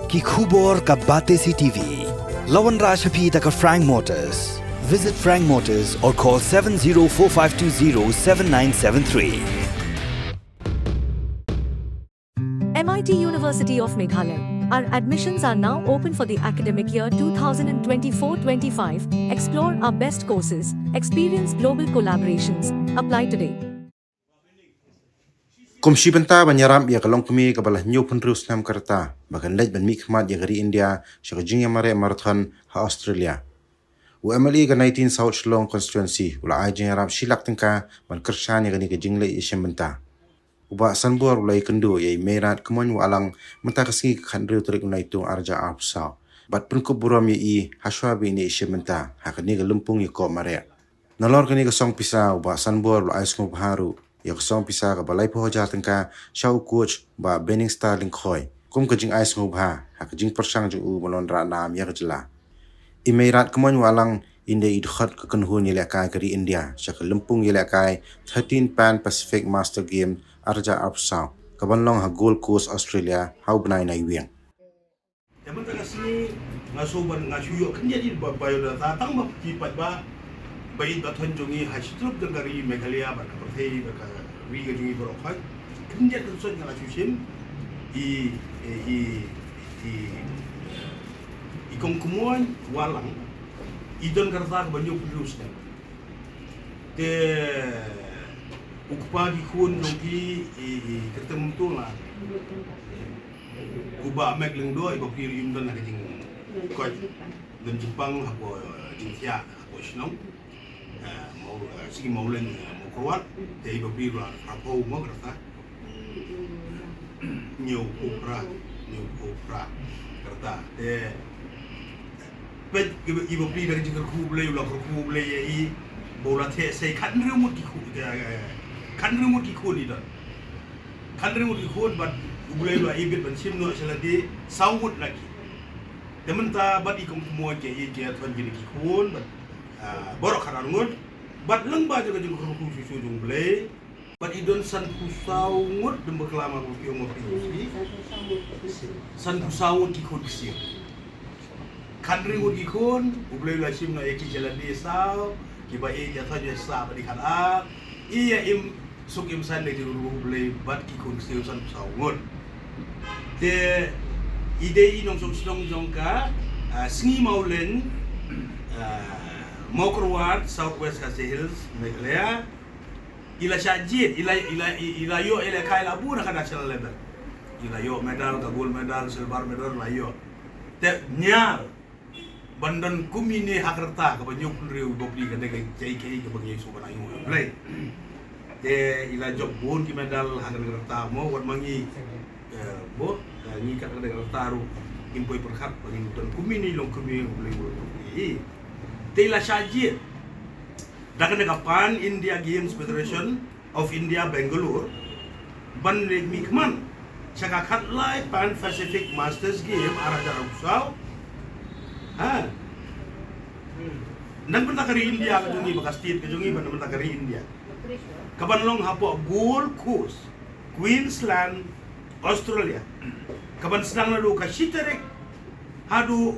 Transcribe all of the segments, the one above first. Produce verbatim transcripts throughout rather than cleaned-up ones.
Ki khubor ka Batesi T V. La wanrah sha phi da ka Frank Motors. Visit Frank Motors or call seven zero four five two zero seven nine seven three. M I T University of Meghalaya. Our admissions are now open for the academic year two thousand twenty-four twenty-five. Explore our best courses, experience global collaborations. Apply today. Kum shi bynta ban ïarap ïa ka longkmie kaba la hynñiew phew hynriew snem ka rta ba kan leit ban mihkhmat ïa ka ri India sha ka jingïamareh marathon ha Australia, u M L A ka nineteen South Shillong Constituency u la ai jingïarap shi lak tyngka ban kyrshan ïa kane ka jingleit ïashim bynta. U Bah Sanbor u la ïakynduh ïa i Meirad Kmoin Wahlang mynta ka sngi ka khathynriew tarik u Naitung arhajar arphew saw bad pynkup burom ïa i hashwa ba in ïashim bynta ha kane ka lympung ïakop mareh. Nalor kane ka song pisa, u Bah Sanbor u la ai sngewbha ruh ïa ka song pisa kaba laiphew hajar tyngka sha u coach Bah Benningstar Lyngkhoi kum ka jingai sngewbha ha ka jingpyrshang jong u ban wanrah nam ïa ka jylla. I Meirad Kmoin Wahlang in dei i dkhot ka kynhun ïalehkai ka ri India sha ka lympung ïalehkai thirteen Pan Pacific Master Games arhajar arphew saw kaban long ha Gold Coast, Australia ha u bnai Naiwieng. Te mynta ka sngi nga shu ban, nga shu ïoh khyndiat ïa i biodata tang ba ki paidbah ba ïeit ba thoh jong ngi ha shi tyllup jong ka ri Meghalaya bad ka pyrthei bad ka ri ka jong ngi baroh khoit. Khyndiat khynsoit nga la shu shim i, i, i, i, i Kong Kmoin Wahlang i don ka rta kaba hynñiew phew hynriew snem. Te u kpa ki khun jong ki i, i kyrteng mynta la u Bah Mek Lyngdoh, i bapli ruh im don ha ka jingkoit, don jingpang hapoh jingthiah hapoh shnong. Eh, Mawleng, eh, Mawleng, eh, Mawkyrwat, te i bapli ruh arphew mo ka rta. Hynñiew phew phra, hynñiew phew phra ka rta. Te peit i bapli da ka jingkyrkhu U Blei, u la kyrkhu U Blei ïa i ba u la theh sei, khathynriew ngut ki khun, eh, khathynriew ngut ki khun i don. Khathynriew ngut ki khun bad U Blei u la ai bit ban shim noh sha lade saw ngut na ki. Te mynta bad i Kong Kmoin ki ïeit ki thoh kine ki khun bad, ah, baroh khatar ngut bad lyngba jong ka jingkyrkhu shuh shuh jong U Blei bad i don sanphew saw ngut, dang bakla ma ki ong ma phi. Sanphew saw ngut ki khun ksiew. Khathynriew ngut ki khun U Blei u la shim noh ïa ki sha lade saw, kiba ïeit ïa thoh ïa sah bad i khatar. I ïa im suk im san da ka jingkyrkhu U Blei bad ki khun ksiew sanphew saw ngut. Te i dei i nongshong shnong jong ka, ah, Sngi Mawleng, ah, Mawkyrwat, South West Khasi Hills, Meghalaya. I la shah jied, i la, i la, i, i la ïoh ïalehkai la bun ha ka national level. I la ïoh medal, ka gold medal, silver medal la ïoh. Te ñiar ban don kum ine ha ka rta kaba hynñiew phew hynriew, bapli ka dei ka jingïeit kaba ngi sngewbha ïa U Blei. Te i la jop bun ki medal ha ka rta mo, wat ma ngi, eh, mo, eh, ngi kat ka rta ruh ngim poi pyrkhat ba ngin don kum ine long kum ine U Blei u long kum ine. Te i la shah jied da kane ka Pan India Games Federation of India, Bangalore, ban leit mihkhmat sha ka khatlai Pan Pacific Masters Game arhajar arphew saw. Ha. Na ka bynta ka ri India ka jong ngi, ba ka state ka jong ngi, ba na ka bynta ka ri India. Kaban long hapoh Gold Coast, Queensland, Australia. Kaban sdang naduh ka shi tarik haduh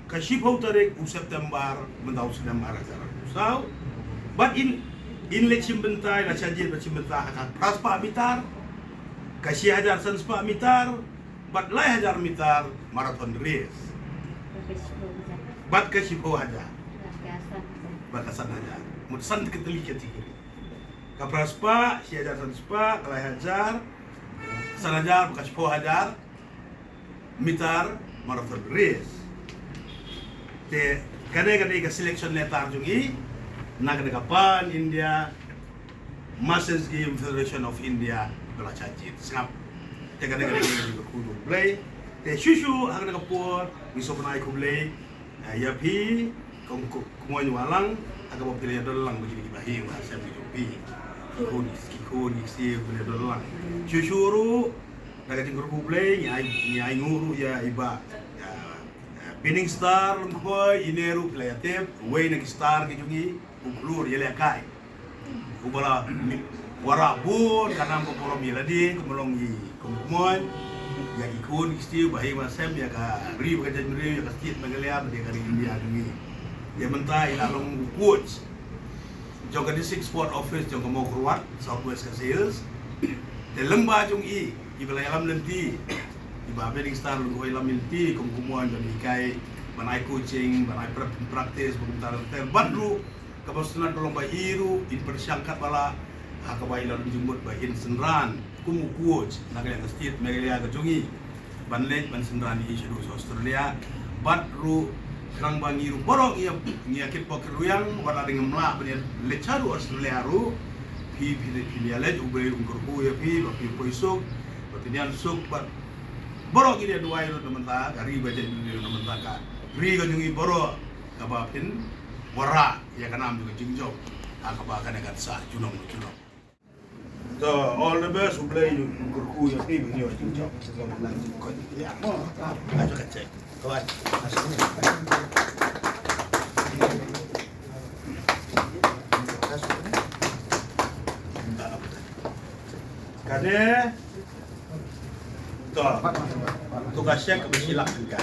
ka shiphew tarik u September mynta u snem arhajar arphew saw. Bad in, in leit shim bynta, i la shah jied bad shim bynta ha ka phra spah mitar, ka shi hajar san spah mitar bad lai hajar mitar marathon race. Bad ka shiphew hajar bad ka san hajar. Mut san tylli ka category. Ka phra spah, shi hajar san spah, ka lai hajar, san hajar bad ka shiphew hajar mitar marathon race. Te kane, kane ka selection letter jong ngi na kane ka Pan India Masters Game Federation of India ba la shah jied. Sngap. Te kane, kane ka jingkyrkhu jong U Blei. Te shuh shuh ha kane ka por ngi sngewbha ai khublei, eh, ïa phi Kong Kmoin Wahlang ha kaba phi la ïadon lang bad kine ki bahaïing bahasem ki jong phi. Ki khun, ki khun ki ksiew phi la ïadon lang. Shuh shuh ruh da ka jingkyrkhu U Blei ngi ai, ngi ainguh ruh ïa i Bah, ïa, ïa Benningstar Lyngkhoi, ine ruh phi la ïatip, uwei na ki star ki jong ngi, u khlur ïalehkai. Uba la wanrah bun ka nam ka burom ïa lade, kumba long i Kong Kmoin. Ïa ki khun ki ksiew ba hima sem ïa ka ri bad ka jaitbynriew, ïa ka state Meghalaya bad ïa ka ri India jong ngi. Ïa mynta i la long u coach jong ka District Sport Office jong ka Mawkyrwat, South West Khasi Hills. Te lyngba jong i, iba la ïalam lynti, iba Vanning Star ruh ïalam lynti kum kumwei, ban hikai, ban ai coaching, ban ai pra-, practice, ban kumta ter ter, bad ruh kaba sngewtynnat ka long ba i ruh in pyrshang katba lah ha kaba i la don jingmut ba in synran kum u coach na ka liang ka state Meghalaya ka jong ngi, ban leit ban synran ïa i shaduh sha Australia. Bad ruh khnang ba ngi ruh baroh ngi ïa, ngi ïa kitbok kitrwiang, wat la dang ngam lah ban ïa leit shaduh Australia ruh, phi, phi, phi ïa leit, U Blei un kyrkhu ïa phi ba phi poi suk, ba phin ïaid suk. Bad baroh ngi ïa duwai ruh na bynta ka ri bad ka jaitbynriew, na bynta ka ri ka jong ngi baroh, kaba phin wanrah ïa ka nam jong ka jingjop ha kaba kane kan sah junom junom. So, all the best, U Blei un kyrkhu ïa phi ba phin ïoh jingjop. Ïa, ajo ka check. Kawan. Kane. To. To ka check ba shi lak tyngka.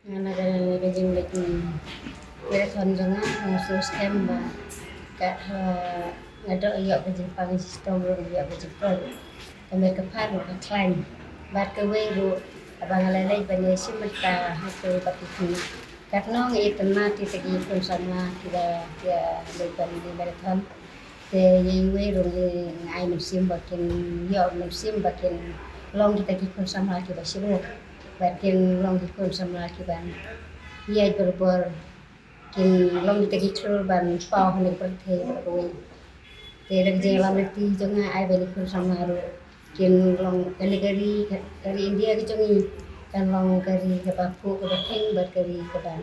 Nga na ka, na ka jingleit marathon jong nga, nga sngewsih skhem ba ka, ha, nga doh ïoh ka jingpang, shitom ruh nga ïoh ka jingpang. Ka met ka phad ruh ka khlaiñ. Bad kawei ruh, haba nga la leit ban ïashim bynta ha ki, bad ki khynnah, katno nga ïa tynnat ïa kita ki khun samla kiba, kiba leit ban ïa marathon. Te ïa iwei ruh nga ai mynsiem ba kin ïoh mynsiem ba kin long kita ki khun samla kiba shlur, ba kin long ki khun samla kiban ïaid barabor, kin long kita ki khlur ban paw ha kane ka pyrthei baroh kawei. Te da ka jingïalam lynti jong nga ai ba ki khun samla ruh kin long, kane ka ri, ka ri India ka jong ngi kan long ka ri kaba khuid kaba kheiñ bad ka ri kaban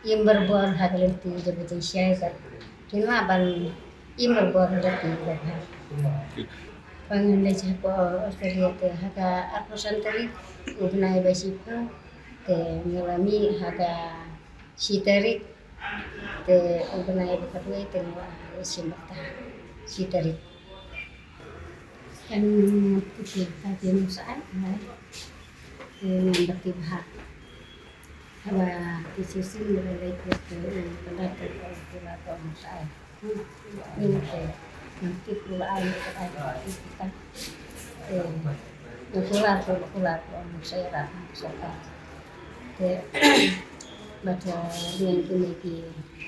im barabor ha ka lynti jong ka jingshai bad kin lah ban im barabor ha ka lynti kaba bha. Ba ngan leit hapoh Australia te ha ka arphew san tarik u bnai ba shiphew, te nga la mih ha ka shi tarik, te u bnai ba khatwei te nga la shim bynta shi tarik. Kan putih ta kin sa ai. Te ngan bati bha. Haba ki shisien ba leit te u palat te u palat ong sa ai. Ni te ngan tip u la ai, u la ai kita. Te u palat, u palat ong sa ai ra sa ai. Te bad ïa kine ki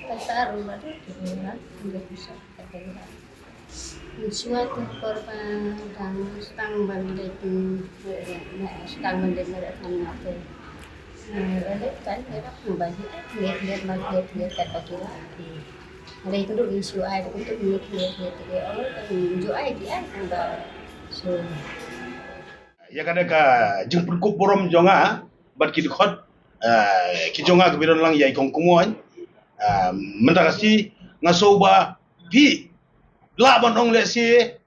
palat ruh bad ki palat ngi bisa kata ïa. Shuwa te por ba dang sdang ban leit, eh, sdang ban leit marathon nga te. Eh, leit kan, eh, ba hi, eh, leit, leit, ma leit, leit, kat ba ki la, eh. Leit tu di shu ai, tu di, leit, leit, leit, leit, oh, kan ju ai, di ai, kan ba, so. Ïa kane ka jingpynkup burom jong nga bad ki dkhot, eh, ki jong nga kiba don lang ïa i Kong Kumwei. Eh, mynta ka sngi nga sngewbha phi lah ban ong lehse,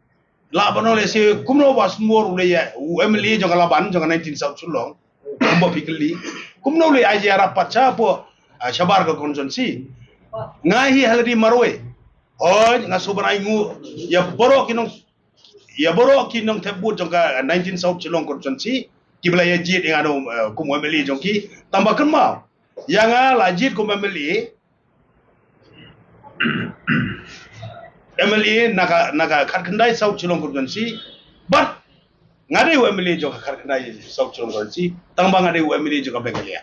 lah ban ong lehse kumno ba Sniawbhalang u leh ïa u M L A jong ka Laban jong ka nineteen South Shillong. Kumba phi kylli, kumno u leh ïa, ïa rapat sha hapoh, ah, shabar ka constituency. Nga hi ha lade marwei. Hooid, nga sngewbha ban ai nguh ïa baroh ki nong, ïa baroh ki nongthep vote jong ka nineteen South Shillong constituency kiba la ïa jied ïa nga, eh, kum M L A jong ki. Tang ba kynmaw, ïa nga la jied kum M L A, M L A na ka, na ka khatkhyndai South Shillong constituency. Bad nga dei u M L A jong ka khatkhyndai South Shillong constituency, tang ba nga dei u M L A jong ka Meghalaya.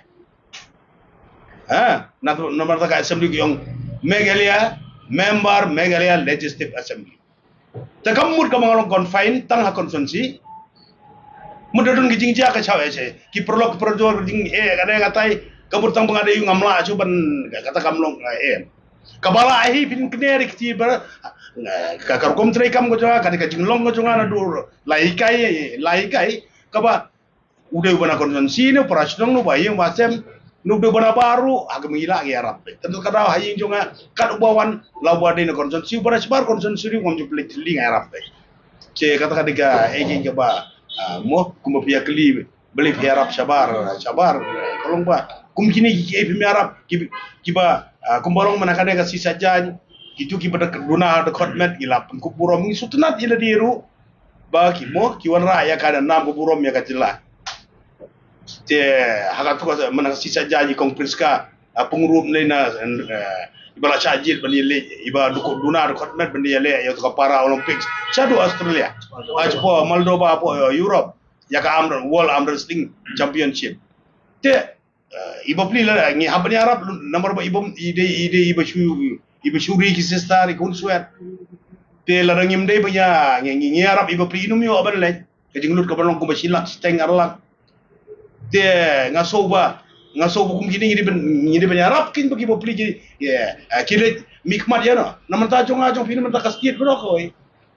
Ha, na, namar ta ka assembly ki ong Meghalaya, member Meghalaya Legislative Assembly. Te kam mut kaba nga long confine tang ha constituency. Mut da don ki jingjia ka chaw eh, ki paralok ki parajor, ki jing eh, ka dei ka tai, ka mut tang ba nga dei u ngam lah shuh ban kata kam long eh. Kaba la hi phin kner ïa kti ba, eh, ka, ka rukom treikam ka jong nga, ka dei ka jinglong ka jong nga naduh la hikai, la hikai, kaba u dei uba na constituency ne u para shnong ne uba ïing uba sem, ne u dei uba na bar ruh, ha ka mih la ngi ïarap beit. Tang ka daw ha ïing jong nga, kat uba wan, la uba dei na constituency, uba na shabar constituency ruh ngam ju pynleit thylli ngi ïarap beit. Te kata ka dei ka, eh, kaba, ah, mo, kumba phi ïa kylli, balei phi ïarap shabar, shabar, eh, ka long ba kum kine ki, ki, phi ïarap, ki, kiba, ah, kumba long mynta ka dei ka sisa jan, kitu kiba da duna da khot met, ngi la pynkup burom, ngi sngewtynnat ïa lade ruh ba ki mo, ki wanrah ïa ka nam ka burom ïa ka jylla. Te ha katu ka mynta ka sisa jan i Kong Priska, ah, pynrup ne na, eh, iba la shah jied ban ïaleh, iba duna da khot met ban ïaleh ïa ka Para Olympics shaduh Australia, ah, shapoh Moldova, hapoh, eh, Europe, ïa ka arm, World Arm Wrestling Championship. Te, eh, i bapli la ngi hap ban ïarap, namar ba i bym, i dei, i dei iba shu, iba shu ri ki sister, i khun swet. Te lada ngim dei ba ïa, ngi, ngi, ngi ïarap i bapli, i nym ïoh ban leit. Ka jinglut kaba long kumba shi lak shiteng ar lak. Te nga sngew ba, nga sngew ba kum kine ngi dei ban, ngi dei ban ïarap kin ba ki bapli ki, ïa, eh, ki leit mihkhmat ïa no. Na mynta jong nga jong phi na mynta ka state baroh kawei.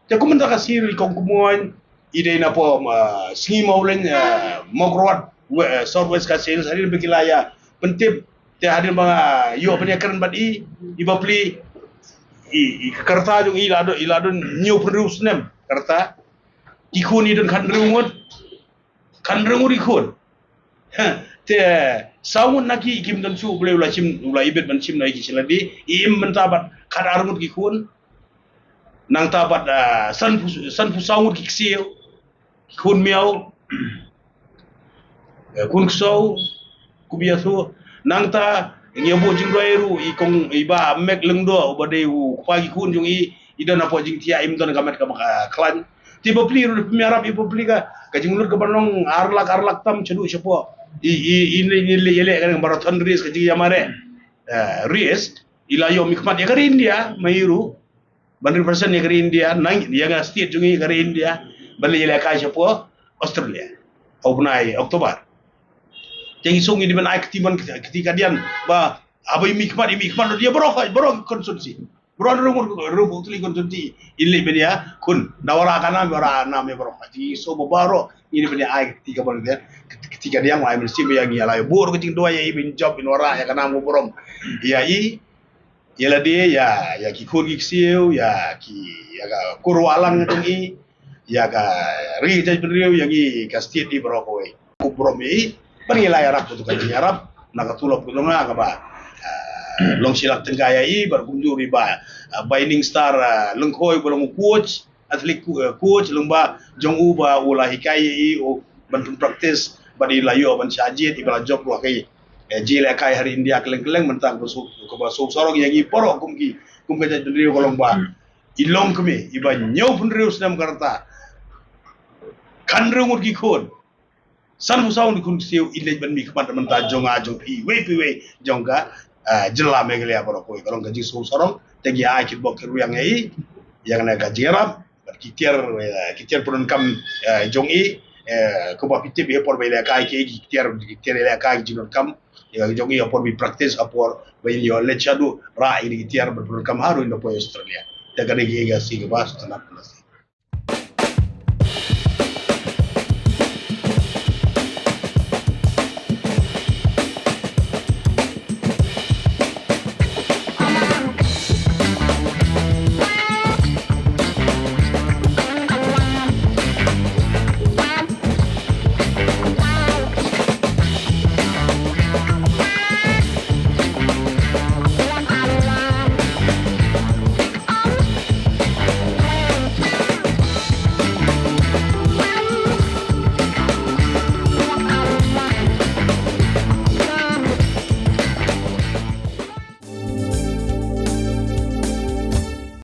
Te kum mynta ka sir i Kong Kmoin, i dei na poh, ah, Sngi Mawleng, ah, Mawkyrwat, we-, ah, South West Khasi Hills, hadien ba ki la ïa pyntip, te hadien ba nga ïoh ban ïakren bad i, i bapli, i, i ka rta jong i la don, i la don hynñiewphew hynriew snem ka rta. Ki khun i don khathynriew ngut, khathynriew ngut ki khun. Ha, te saw ngut na ki kim don shuh, balei u la shim, u la ibit ban shim noh ïa ki sha lade, i im mynta bad khatar ngut ki khun. Nangta bad, ah, sanphew, sanphew saw ngut ki ksiew, ki khun miaw, eh, khun ksew, khublei shibun. Nangta ngi ïa buh jingduwai ruh, i kong, i Bah Mek Lyngdoh, uba dei u kpa ki khun jong i, i don hapoh jingthiah, im don ka met kaba, ah, khlaiñ. Te i bapli ruh, phi ïarap i bapli ka, ka jinglut kaba long ar lak, ar lak tam shaduh shapoh. I, i, i, i, i, i, i, i, ka marathon race, ka jingïamareh, eh, race, i la ïoh mihkhmat ïa ka ri India, ma i ruh. Ban represent ïa ka ri India, nang ïa ka state jong i ka ri India, ban leit ïalehkai shapoh Australia ha u bnai October. Te ngi sngew ngi dei ban ai kti ban kti kadian ba haba i mihkhmat, i mihkhmat ïa baroh, baroh constituency. Baroh ruh, ruh, ruh, ruh, constituency. I leit ban ïakhun. Da wanrah ka nam, wanrah nam ïa baroh. Te ngi sngew ba baroh ngi dei ban ai kti kaban, kti kadian, ai mynsiem ïa ngi, ïa la ïa buh ka jingduwai ïa i ban jop, ban wanrah ïa ka nam ka burom. Ïa i, ïa lade, ïa, ïa ki khun ki ksiew, ïa ki, ïa ka kur Wahlang jong i, ïa ka ri jaitbynriew, ïa ngi ka state i baroh kawei. Khublei shibun ïa i, ban ngi la ïarap, katu ka jingïarap na ka tulop ka jong nga kaba, ah, long shi lak tyngka ïa i, bad kumjuh ruh i Bah, ah, Bainingstar, ah, Lyngkhoi, ba long u coach, athlete co-, eh, coach, lyngba jong u ba u la hikai ïa i, u ban pyn practice, bad i la ïoh ban shah jied, i ba la jop ruh ha ki, eh, jingïalehkai ha ri India kylleng kylleng. Mynta kaba sngew, kaba sngew sarong ïa ngi baroh kum ki, kum ka jaitbynriew ka long ba i longkmie, i ba hynñiewphew hynriew snem ka rta, khathynriew ngut ki khun, sanphew saw ngut ki khun ksiew, i leit ban mihkhmat mynta jong nga jong phi, iwei pa iwei jong ka, ah, jylla Meghalaya baroh kawei. Ka long ka jingsngew sarong, te ngi ai kitbok kitrwiang ïa i, ïa kane ka jingïarap, bad ki tiar, eh, ki tiar pyndonkam, eh, jong i, eh, kumba phi tip, ha por ba i lehkai ki, ki tiar, ki tiar i lehkai ki jingdonkam ïa ka jong i, ha por ba i practice, ha por ba i ïoh leit shaduh, rah ïa ki tiar bad pyndonkam haduh i na poi Australia. Te kane ka ïa ka sngi kaba sngewtynnat.